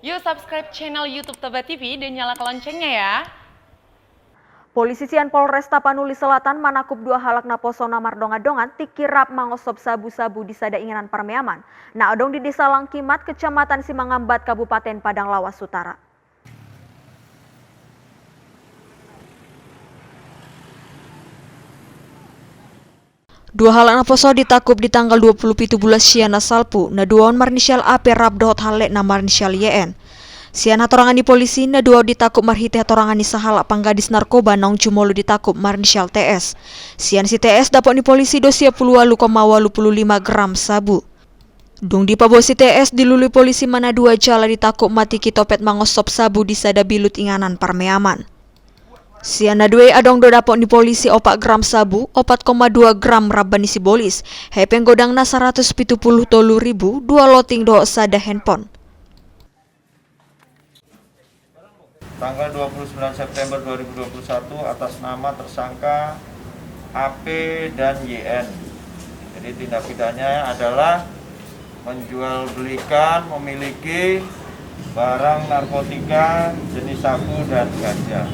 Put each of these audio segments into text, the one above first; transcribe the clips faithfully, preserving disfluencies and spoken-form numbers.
Yuk subscribe channel YouTube Toba T V dan nyalakan loncengnya ya. Polisi sian Polres Tapanuli Selatan manangkup dua halak naposo na mardongan-dongan tingki rap mangosop sabu-sabu di sada inganan parmeaman na adong di Desa Langkimat, Kecamatan Simangambat, Kabupaten Padang Lawas Utara. Dua halak naposo ditangkup di tanggal dua puluh pitu bulan sia na salpu, na dua on marinisial A P rap dohot hallet na marinisial Y N. Sian hatorangan ni polisi, na dua on ditangkup marhite hatorangan ni sahalak panggadis narkoba naung jumolo ditangkup marinisial T S. Sian si T S dapot ni polisi do sia pulu ualu koma ualu pulu lima gram sabu. Dung dipaboa si T S, dilului polisi ma na dua jala ditangkup ma tingki topet mangosop sabu di sada bilut inganan parmeaman. Sian na dua i adong do dapot ni polisi opat gram sabu, opat koma dua gram ramba ni sibolis, hepeng godangna saratus pitu pulu tolu ribu, dua loting dohot sada handphone. Tanggal dua puluh sembilan September dua ribu dua puluh satu, atas nama tersangka A P dan Y N. Jadi, tindak pidananya adalah menjual belikan, memiliki barang narkotika jenis sabu dan ganja.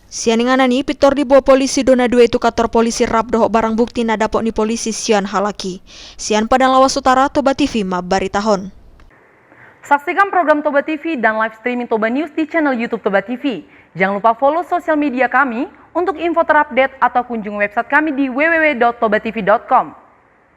Sian inganan i, pintor diboa polisi do na dua i tu kantor polisi rap dohot barang bukti na dapot ni polisi sian halak i. Sian Padang Lawas Utara, Toba T V mambaritahon. Saksikan program Toba T V dan live streaming Toba News di channel YouTube Toba T V. Jangan lupa follow sosial media kami. Untuk info terupdate atau kunjungi website kami di w w w dot toba t v dot com.